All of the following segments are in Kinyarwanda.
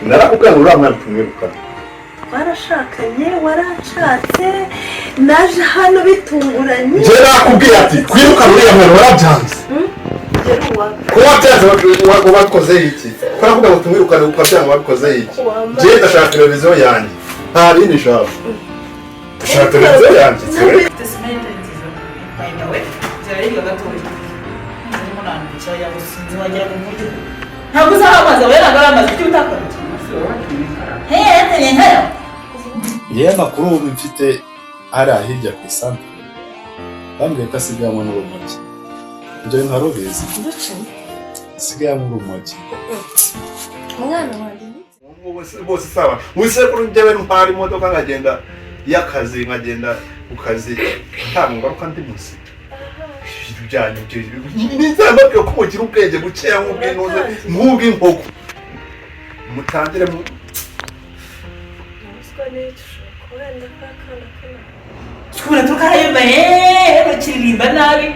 Narakubwiye ngo uriya mwana tumwirukane. Twarashakanye, waranshatse, naje hano bitunguranye. Njye nakubwiye ati twirukane uriya mwana, warabyanze. Ngera uwa Ko wabyanze, wabikoze iki? Ko nakubwiye ngo tumwirukane ukabyanga, wabikoze iki? Njye ndashaka televiziyo yanjye, nta bindi nshaka. Ndashaka televiziyo yanjye. Mfite smell nziza, by the way, ziraribwa gatoya. Zirimo nandukiya yabuze, sinzi, wagira ngo mujye. Ntabwo uzi aho amazi aba ntabwo ari amazi, kuki utakarabye? Hehe hehe. Yewe, amakuru ubu mfite hariya hirya ku isantere, bambwiye ko asigaye anywa n'urumogi. Ibyo bintu wari ubizi? Duce. Asigaye anywa urumogi. Umwana wanjye. Bose saba wisekuru, njyewe ntwara imodoka nkagenda y'akazi, nkagenda ku kazi, nta ngaruka ndi munsi. Ibintu byanyu nizababwira ko mugira ubwenge bukeya nk'ubw'intuze, nk'ubw'inkoko. Mutangire mu Ruswa n'icyo ushobora kuba wenda kakana kana. Twubona tukahayumva bakiririmba nabi,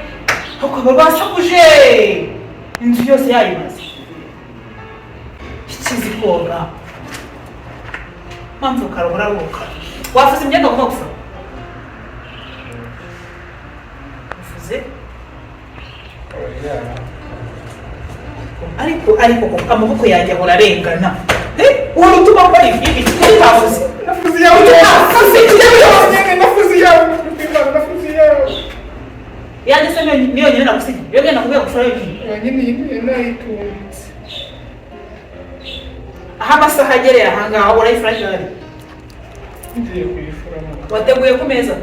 ukaba rwasakuje inzu yose yayimaze. Ikizi koga mpamvu ukarubura ruka wafuze imyenda ugomba gufura ufuze, ariko koko amaboko yanjye ahora arengana. Uhora utuma akora ibi kuko utafuze. Nafuze iyawe. Utafuze. Nafuze iyawe, nafuze iyawe. Yanjye se niyo nyine nagusigiye? Iyo ngenda nakubwiye gufura yonyine. Nyine iyi niyo nayitumbitse. Aho amasaha agereye ahangaha, urayifura ryari? Ngiye kuyifura mu Wateguye ku meza?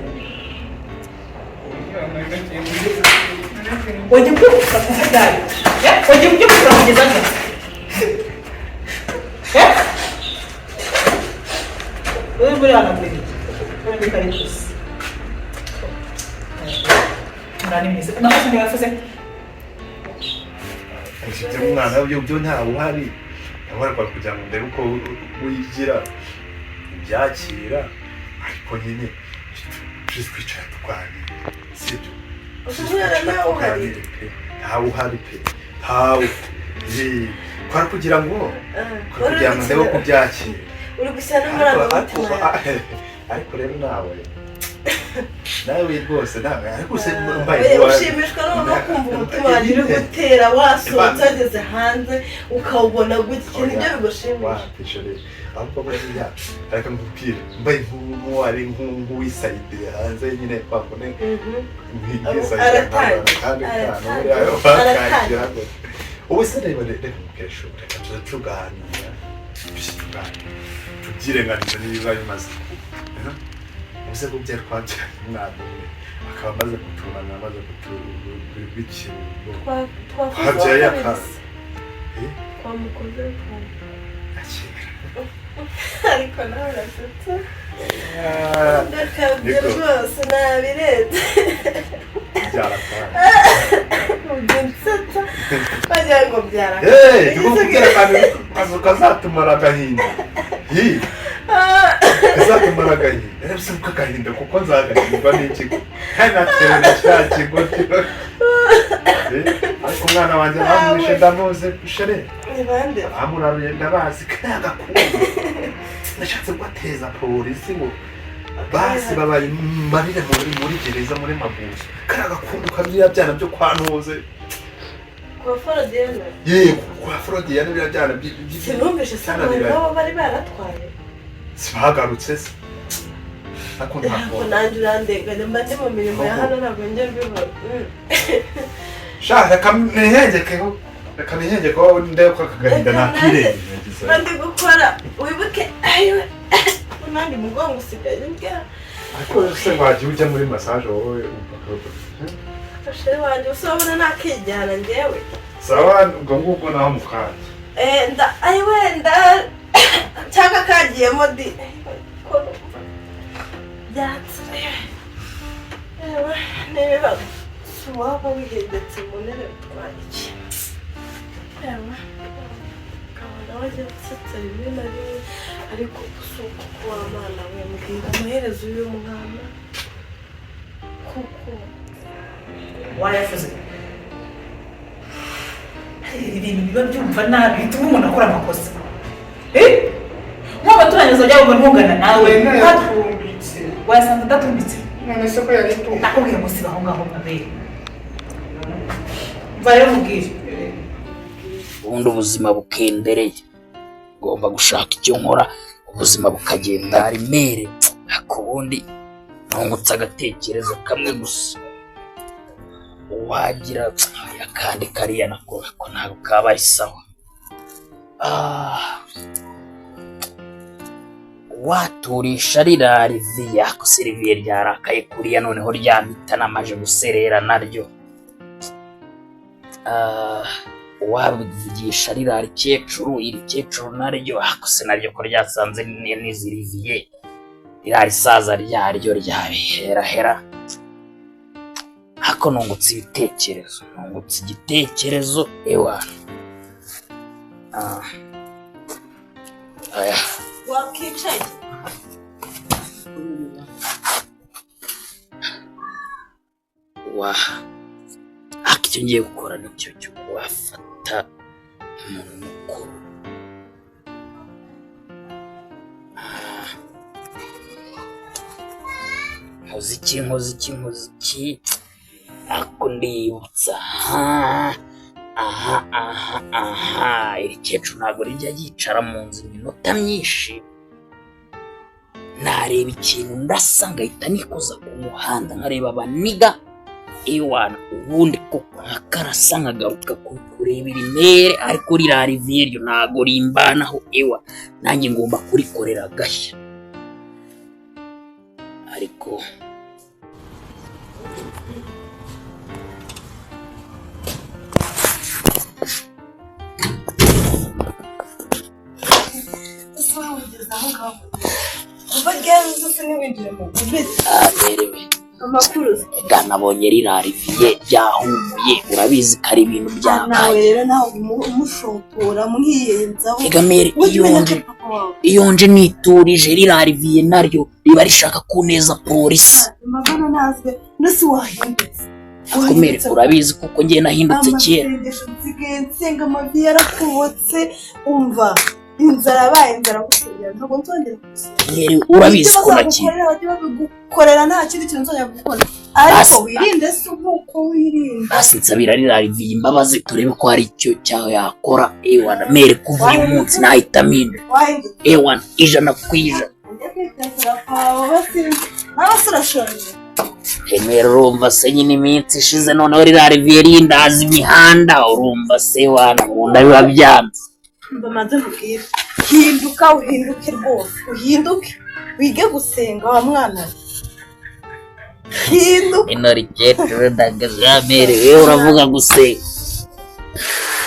Wagiye kujya gufura kuva ryari? Wagiye kujya gufura kugeza ryari? Eh? Uri muri hano muri iki? Uri muri karitusi. Murani mwiza. Nakoze ntibafuze. Ibyo umwana byo ntawe uhari, ntawe kugira ngo ndebe uko wigira ibyakira, ariko nyine turi twicara tuganira, sibyo? Umwana nawe uhari? Tuganire pe, ntawe uhari pe, ntawe. Kwari kugira ngo kwari kugira ngo ndebe uko byakira. Uri gushyira n'amarangamutima yawe. Ariko rero nawe rwose nawe, ariko se mbaye Ushimishwa no kumva umutima wanjye uri gutera, wasohotse wageze hanze ukawubona gutya, nibyo bigushimisha? Wapishe rero, ahubwo buriya reka nkubwire, mbaye nk'uwari nk'uwisayidiye hanze nyine kwa kune nk'isayidira Aratangiye, kandi aratangiye, buriya bakakira. Ubu se reba, reka nkubwire shu, reka tuze tuganira, tuze tuganira, tubyirengagize niba bimaze kuba. Ubu se ko byari twabyaranye umwana umwe, akaba amaze kutunana, amaze kutubikira Twakoze Habyaye uwa kabiri akana. se. Eh? Twamukoze Akira. Ariko nawe urasetse. Ah, Ndakabye. Niko. Rwose nabirenze. Byarakana. Ujya unsetsa wagira ngo byarakabye. Hey, tugomba kugira akantu kazatumara agahinda. Hi, kazatumara agahinda. Rero si uko agahinda, kuko nzagahindwa n'ikigo. Kandi natewe na cya kigo. Ariko umwana wanjye bamwishe, ndamuzi shere. Ni bande? Bamuraruye, ndabazi kariya gakungu. Nashatse kubateza polisi ngo basi babaye marire muri gereza, muri mabuso. Kariya gakungu kabiriya byana byo kwa Ntuze. Kwa Forodiyana? Yego, kwa Forodiyana, biriya byana Sinumvishe se abantu byananiranye. nabo bari baratwaye? Sibagarutse se? Ariko Ntabwo ntabwo nanjye urandenganya, mba ndi mu mirimo ya hano, ntabwo njya mbibona. Sha, reka nihengekeho, reka nihengekeho, ndebe ko aka gahinda Reka nakirengagiza. Mba ndi gukora, wibuke. Ayiwe, nanjye umugongo usigaye ndya. Ariko se wagiye ujya muri massage wowe? Chéri wanjye, usabona nakijyana njyewe. Sawa, ubwo ngubwo naho mu kanya. Nda ayiwe, nda cyangwa kagiyemo di ko numva byatsi. Ewe, niba si uwaba wihengetse mu ntebe bitwaye iki? Ewe, ukabona wajya usetsa rimwe na rimwe, ariko si uko wa mwana we. Mbwira amaherezo y'uyu mwana kuko Wayafuze. Hari ibintu biba byumva nabi bituma umuntu akora amakosa. Eh? Abaturanyi bazajya bumva ntungana nawe. Nayatumbitse. Wasanze adatumbitse. None se ko yari itumbitse? Nakubwiye ngo siba aho ngaho, mabere. Mva rero mubwire. Ubundi ubuzima bukendereye, ngomba gushaka icyo nkora, ubuzima bukagenda rimere. Ariko ubundi nungutse agatekerezo kamwe gusa, wagira akandi kariya nako ko ntabwo kaba ari sawa. Waturisha ririya riviye, ako se riviye ryarakaye kuriya, noneho ryampita namaje guserera naryo. Wabivugisha ririya rikecuru, iri kecuru naryo, ako se naryo ko ryasanze n'izi riviye, ririya risaza ryaryo ryabiherahera. Ariko nungutse ibitekerezo, nungutse igitekerezo ewa. Aya. Wakicaye. Wa, ariko icyo ngiye gukora nicyo cyo wafata umuntu mukuru. Nkoze iki, nkoze iki, nkoze iki? Ariko ndibutsa, aha aha aha aha, iri kecuru ntabwo rijya yicara mu nzu iminota myinshi. Nareba ikintu ndasa ngahita nikoza ku muhanda, nkareba abaniga ewana, ubundi koko nkakarasa nkagaruka kureba irimere. Ariko ririya riviye ryo ntabwo rimbanaho ewa, nanjye ngomba kurikorera agashya. Ariko Ese wugeze aho ngaho kuva ryari? Uzi ntiwinjire mu nzu. Aberewe. Amakuru? Ega nabonye ririya riviye ryahumuye, urabizi ko ari ibintu Nawe byabaye. rero nawe umushotora mwiyenzaho. Ega mere, Ujye iyo umenya nje ko papa wawe iyo nje niturije, ririya riviye naryo riba rishaka kuneza polisi. Amagana ntazwe nose wahindutse. Akomere, urabizi kuko ngiye nahindutse kera. Amasengesho nsigaye nsenga, amavi yarakubotse. Umva, inzara yabaye inzara gusengera, ntabwo nzongera gusenga. Mere, urabizi Ibyo ko nakira. bazagukorera bajye babigukorera, nta kindi kintu nzongera gukora, ariko wirinde se nk'uko wirinda. Basi nsabira ririya riviye imbabazi, turebe ko hari icyo cyaho yakora. Ewana mere, kuva uyu munsi nahita mpinduka. Wahindutse. Ewana, 100%. Ujya kwitekera kwawe basinze nawe se urashonje. Remera, urumva se nyine iminsi ishize, noneho ririya riviye rindaza imihanda, urumva se wana, nkunda biba byanze. Mba nkubwire, hinduka, uhinduke rwose, uhinduke, wige gusenga wa mwana we, hinduka. Ino rikecuru ndagajamere, wewe uravuga gusenga.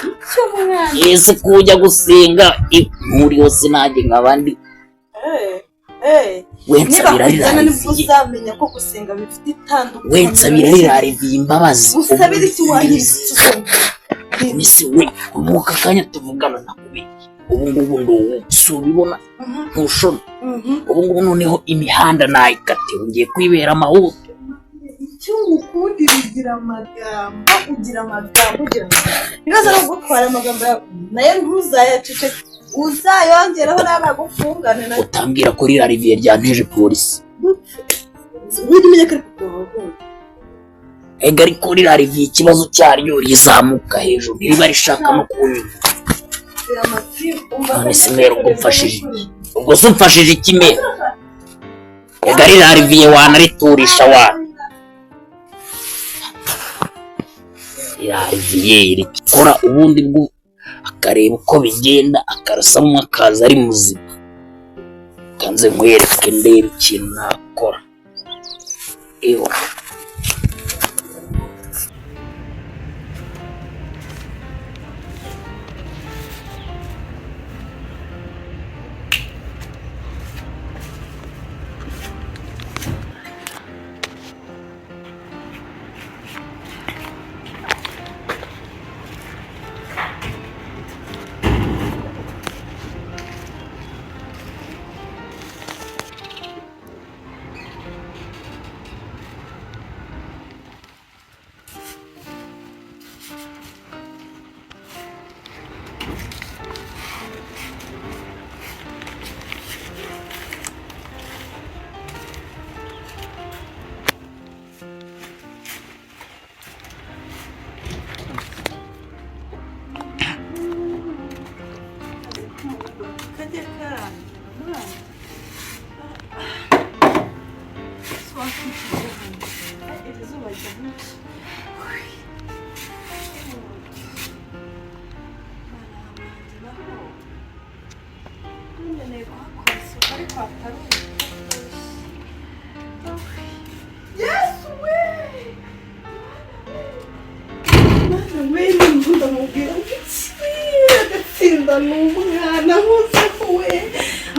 Icyo mwana. Ese ko ujya gusenga nkuriho sinajye nk'abandi? Eh, We nsabira niba ririya kujyana nibwo riviye. uzamenya ko gusenga bifite itandukaniro. We nsabira ririya riviye imbabazi. Usabire iki? Wahindutse usonga. Misi we, ubu aka kanya tuvugana nakubeye, ubu ngubu ndi ubu si ubibona, ntushona. Ubu ngubu noneho imihanda nayikatiwe, ngiye kwibera amahutu. Icyo ngukundira, ugira amagambo, ugira amagambo, ugira amagambo. Ibibazo no gutwara amagambo yawe nayo ntuzayaceceke, uzayongeraho n'abagufungane na Utambwira ko ririya riviye ryanteje polisi. Ujye umenya ko ari kugaho. Ega ariko ririya riviye ikibazo cyaryo rizamuka hejuru, riba rishaka no kunyuma. None se mbere ubwo mfashije iki? Ubwo se umfashije iki mere? Ega ririya riviye wanariturisha wana, ririya riviye rikora ubundi bwo akareba uko bigenda, akarasamo akaza ari muzima. Kanze nkwereke, ndebe ikintu nakora ewa. Kagiye karangira mwana. Swakikije hano. Iri zuba ryamwishe. Mwana wanjye naho. Nkeneye kuhakora isuku ariko hatari Yesu we! Mwana we ndamubwira ngo iki agatsinda ni umwana nkozeho we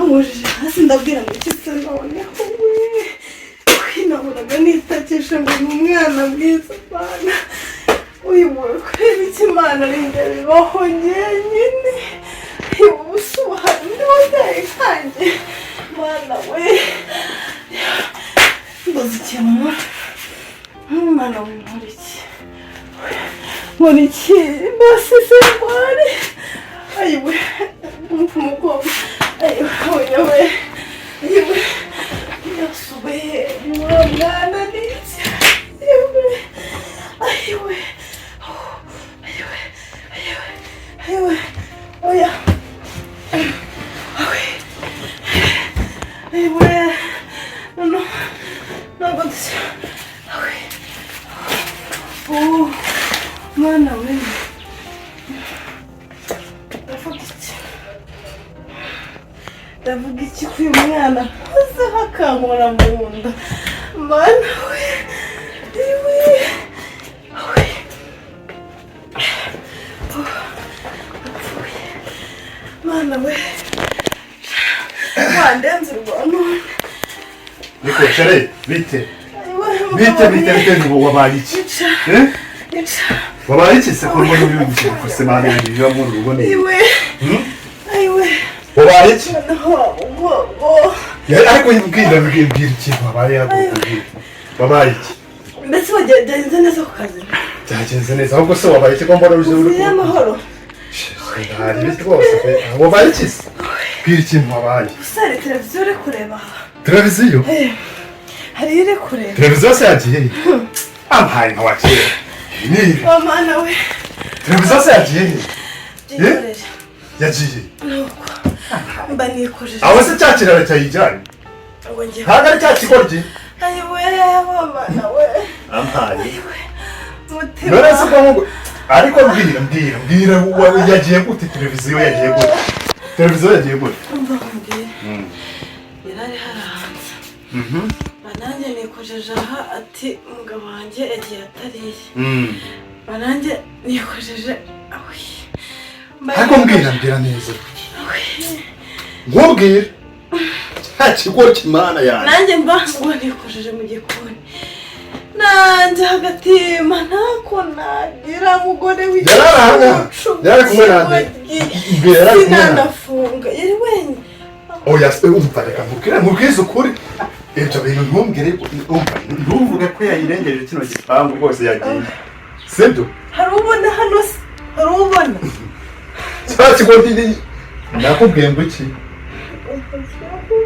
amujije hasi ndabwira ngo iki se noneho we nabonaga nitakisha ngo ni umwana mwiza mwana uyu muntu kubera iki Imana ari njye bibaho njyenyine ubu hari undi wabyaye nkanjye mwana we mbaza ikintu mwana we nkora iki nkora iki mbese se ndware ayiwe umva umugongo ayiwe oya we ayiwe Yesu we wa mwana ni iki ayiwe ayiwe ayiwe ayiwe ayiwe oya ayiwe no ntabwo oh mwana we ndavuga iki kuri uyu mwana nkozeho akankora mu nda mwana we iwe mwana we wandenze urwa none niko chere bite bite bite bite ngo wabaye iki wabaye iki se ko mbona uri gusemana ibintu biba muri urugo ni iwe ayiwe wabaye iki ariko mbwira mbwira ikintu wabaye yakubwira wabaye iki mbese wagenze neza ku kazi byagenze neza ahubwo se wabaye iki ko mbona uje uri amahoro hari rwose pe wabaye iki se mbwira ikintu wabaye gusa hari televiziyo uri kureba televiziyo hari iri kureba televiziyo se yagiye he ampaye nka wakera ni mama we televiziyo se yagiye he yagiye nuko mba nikojeje aho se cya kiraro cyayijyanye ntabwo ari cya kigoryi ayiwe mama we ampaye none se ko nkuko ariko mbwira mbwira mbwira yagiye gute televiziyo yagiye gute televiziyo yagiye gute umva mbwira yarari harahanze bananjye nikojeje aha ati umugabo wanjye yagiye atariye bananjye nikojeje ariko mbwira mbwira neza nkubwira cya kigo cy'Imana yanjye nanjye mba ngo nikojeje mu gikoni nanjye hagatima ntako nagira mugore w'igicucu yari kumwe nanjye sinanafunga yari wenyine oya se umva reka nkubwire nkubwize ukuri ibyo bintu ntumbwire umva ntuvuge ko yayirengeje kino gipangu rwose yagiye sibyo hari ubona hano se hari ubona cya kigo nakubwiye ngo iki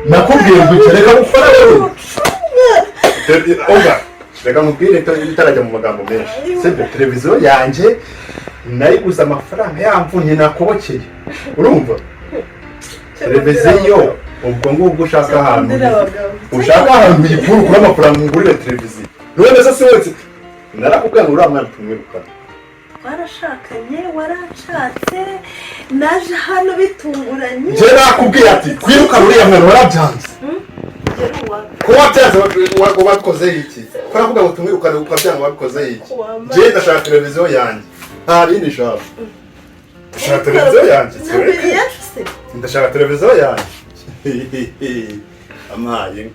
nakubwiye ngo iki reka gukora wowe oga reka nkubwire itarajya mu magambo menshi sibyo televiziyo yanjye nayiguze amafaranga yamvunye nakobokeye urumva televiziyo ubwo ngubwo ushaka ahantu ushaka ahantu uyikura ukura amafaranga ungurire televiziyo none se si wese narakubwiye ngo uriya mwana tumwirukane twarashakanye warashatse naje hano bitunguranye njye nakubwiye ati kwirukana uriya mwana warabyanze ko wabyanze wabikozeho iki ko nakubwiye ngo tumwirukane ukabyanga wabikozeho iki njye ndashaka televiziyo yanjye nta bindi nshaka ndashaka televiziyo yanjye ndashaka televiziyo yanjye amaye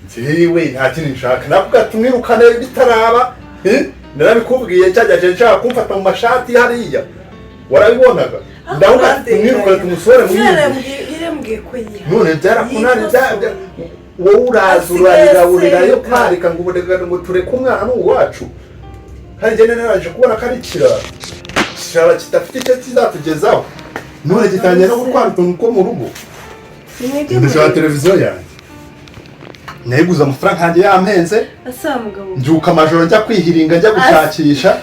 njyewe nta kindi nshaka nakubwiye tumwirukane bitaraba narabikubwiye cyajya nshaka kumfata mu mashati hariya warabibonaga ndavuga tumwirukane tumusore none byarakunaniye wowe uraza urarira urirayo kwarika ngo ngo tureke umwana ni uwacu kandi njye naraje kubona ko ari ikirara ikirara kidafite icyo kizatugezaho none gitangiye no gutwara utuntu two mu rugo ndashaka televiziyo yanjye nayiguze amafaranga yanjye yampenze mbyuka amajoro njya kwihiringa njya gushakisha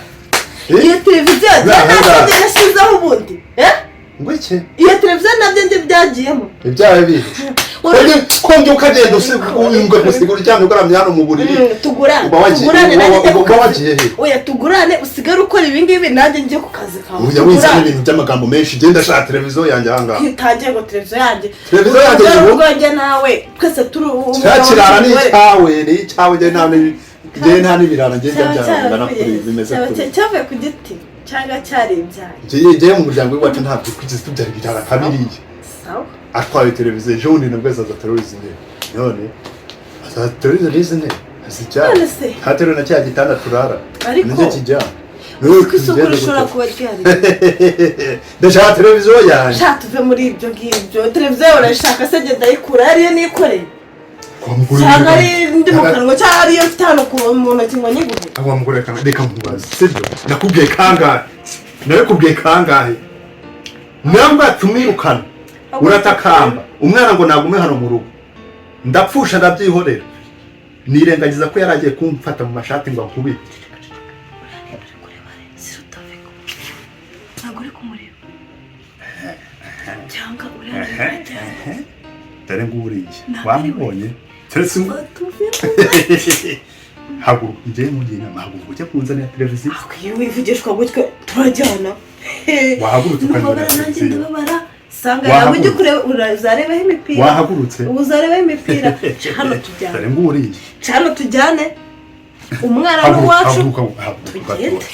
iyo televiziyo yanjye yashyizeho ubundi Ngo iki? Iyo televiziyo nabyo njye byagiyemo. Ibyaha bihe? Ko mbyuka agenda usiga gusiga uryamye ugaramye hano mu buriri. Tugurane. Uba wagiye- Tugurane, nanjye njye ku uba kazi. wagiye he? Oya, tugurane, usigare ukora ibi ngibi, nanjye njye ku kazi kawe. Ujya wizana Tugurane. ibintu by'amagambo menshi. Genda ashaka televiziyo yanjye ahangaha. Ntitangiye ngo televiziyo yanjye. Televiziyo yanjye. Urubyaro Ubu- rwanjye nawe twese turi Cya kirara ni icyawe, ni icyawe. Njye nta n'ibirara njye njya mbyara bingana kuri bimeze kuri. Cyavuye ku giti cyangwa cyaribyaye? Njye mu muryango w'iwacu ntabwo twigeze tubyara ibirara nka biriya. Sawa. Atwaye televiziyo ejo bundi, nabwo azaza aterura izi ntebe. None azaterura izi ntebe azijyana. None se? Ntaterura na cya gitanda turara. Ariko- nicyo kijyana. Uzi ko isoko rishobora kuba ryari. Ndashaka televiziyo yanjye. Sha, tuve muri ibyo ngibyo. Televiziyo yawe urayishaka se? Genda ayikura ariyo nikoreye, cyangwa ari ndi mu kanwa, cyangwa ariyo mfite hano mu ntoki ngo nyiguhe? Wa mugore, reka nkubaze, sibyo? Nakubwiye kangahe? Nabikubwiye kangahe? Namba tumwirukana, uratakamba umwana ngo nagume hano mu rugo. Ndapfusha, ndabyihorera, nirengagiza ko yari agiye kumfata mu mashati ngo ankubite. Uri kureba Sirutaveko? Ntabwo uri kumureba, cyangwa ureba? Dore nguriye. Ntabwo ari we. Wamubonye keretse ngo Tuve. Haguruka, njyewe mugira inama, haguruka ujya kunzanira televiziyo. Iyo wivugishwa gutyo turajyana. Wahagurutse ukanzanira Ndababara nanjye. televiziyo. Ndababara sanga yawe ujye Wahagurutse. kureba, uzarebaho imipira. Wahagurutse. Ubu uzarebaho imipira. Hano tujyane. Dore nguriye. Hano tujyane, umwana ni Haguruka. uwacu. Haguruka, haguruka. Tugende,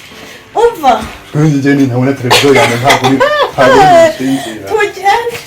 umva. Njye ntabona televiziyo yanjye, ntabwo uri businzira. Tugende.